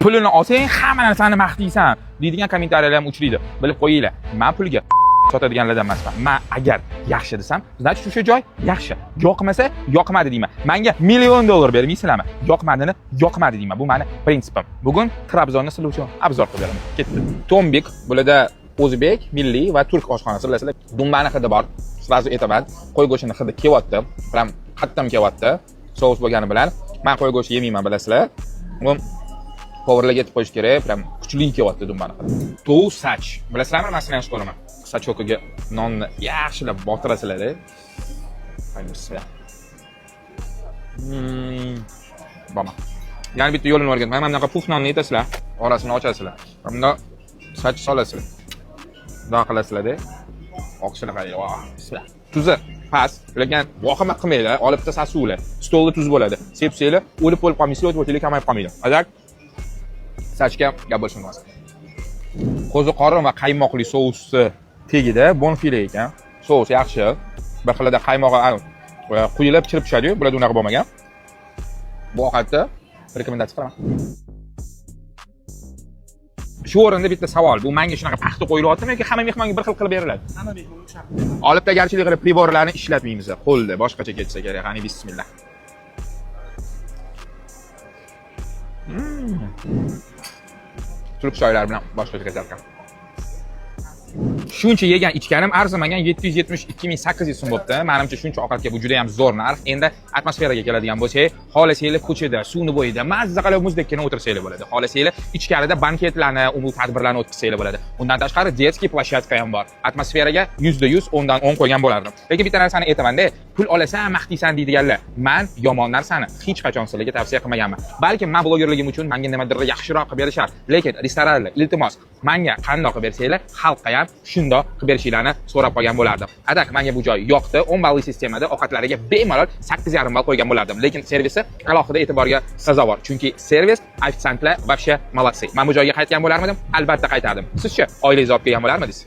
Pulini olsang, hamma narsani maqtaysan deydigan kommentariyalar ham uchraydi. Bilib qo'yinglar, man pulga sotadiganlardan emasman. Man agar yaxshi desam, значит, o'sha joy yaxshi. Yoqmasa, yoqmadi deyman. Manga million dollar bermaysizlarmi? Yoqmadini yoqmadi deyman. Bu mani prinsipim. Bugun Trabzonni sizlar uchun обзор qilib beraman. Ketdi. Tombik bularda o'zbek, milliy va turk oshxonasi, bilasizlar. Dumbani hidi bor. Сразу aytaman. Qo'y go'shtini hidi kelyapti. Prям qattiq kelyapti. Sous bo'lgani bilan man qo'y go'shti yemayman, bilasizlar. Bu повар larga aytib qo'yish kerak, prям kuchli kelyapti dumbani hidi. Tovuq sach. Bilasizlarmi, man sizlarni yaxshi ko'raman. Сачок iga nonni yaxshilab botirasizlar. Ay, bismillah. Boma. Yana bitta yo'lini o'rgatman. Mana bunaqa puf nonni yetasizlar, orasini ochasizlar. Bundoq sach solasizlar. Bundoq qilasizlar-da. Oqishini qarang. Voh, bismillah. Tuzi past, lekin vahima qilmanglar, olib bitta sasuvlar. Stolda tuz bo'ladi. Sepsanglar, o'lib o'lib qolmaysizlar, o'tib o'tib kamayib qolmaydi. Agar sachga gap bo'lishi mumkin emas. Qo'ziqorin va qaymoqli sousi tagida bonfile ekan. Sous yaxshi. Bir xilida qaymog'i quyilib chirib tushadi-yu, bularda unaqa bo'lmagan. Bu ovqatni rekomendatsiya qilaman. Shu o'rinda bitta savol. Bu menga shunaqa paxta qo'yilyaptimi yoki hamma mehmonga bir xil qilib beriladi? Hamma mehmonga shunaqa. Olibtagarchilik qilib прибор larni ishlatmaymiz. Qo'lda boshqacha ketsa kerak. Qani, bismillah. Turk choylar bilan boshqacha ketar ekan. Shuncha yegan ichganim arzimagan 772 800 so'm bo'libdi. Manimcha, shuncha ovqatga bu juda ham zo'r narx. Endi atmosferaga keladigan bo'lsak, xohlasanglar ko'chada, suvni bo'yida mazza qilib muzdekkina o'tirsanglar bo'ladi. Xohlasanglar ichkarida banketlarni, umumiy tadbirlarni o'tkazsanglar bo'ladi. Undan tashqari детский площадка ham bor. Atmosferaga 100% 10dan 10 qo'ygan bo'lardim. Lekin bitta narsani aytaman-da, pul olasan, maqtaysan deydiganlar. Man yomon narsani hech qachon sizlarga tavsiya qilmaganman. Balkim man blogerligim uchun menga nimadir yaxshiroq qilib berishar. Lekin restoranlar, iltimos, menga qandoq qilib bersanglar, xalqqa ham shundoq qilib berishinglarni so'rab qolgan bo'lardim. А так menga bu joy yoqdi. 10 balli sistemada ovqatlariga bemalol 8,5 ball qo'ygan bo'lardim. Lekin servisi alohida e'tiborga sazovor. Chunki servis, ofitsiantlar вообще молодцы. Men bu joyga qaytgan bo'larmidim? Albatta qaytardim. Sizchi, oilangizni olib kelgan bo'larmidingiz?